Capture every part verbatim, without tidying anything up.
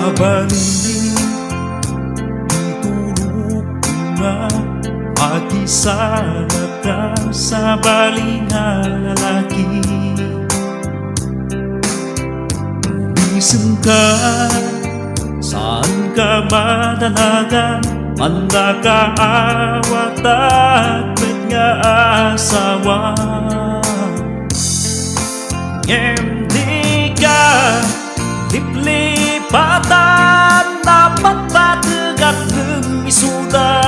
Abalin, iturok nga makisalakan, sabali nga lalaki. Umisenka, saanka madanagan, manda ka awatan met nga asawa. Ngem dika liplipatan, napatpategak ngem isuda.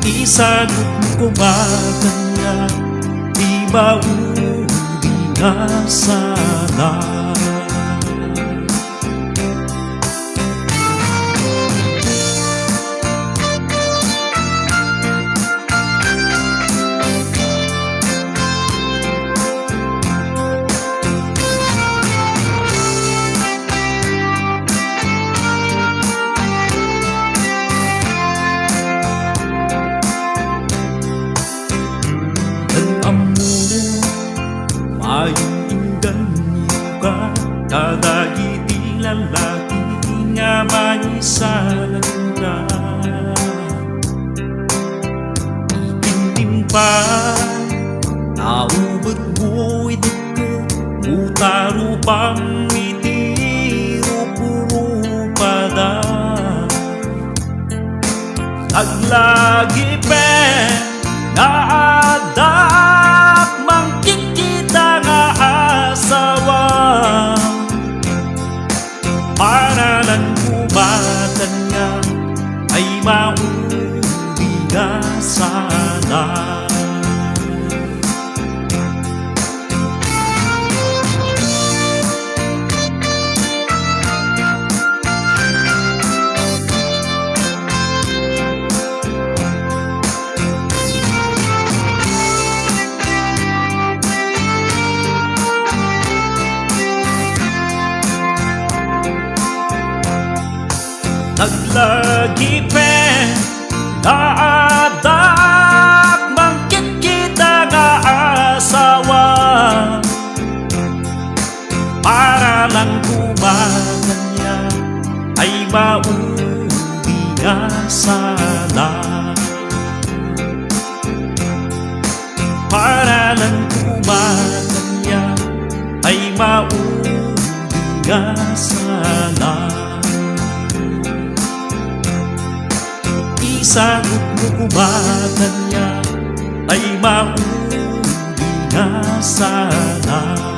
Isagutmo koma kaniak ti maudi nga sala. Ngem ammo, maingganyoka kadagiti lalaki nga mangisalakan. Itintim pay, naubetmo idekko, utaro pang iti rupurupada. Laglagipen nga addak mangkitkita nga asawa. Paralan koma kaniak ay maudi nga sala. Laglagipen nga addak mangkitkita nga asawa. Paralan koma kaniak ay maudi nga sala. Paralan koma kaniak ay maudi nga sala. Isagutmo koma kaniak ay maudi nga sala.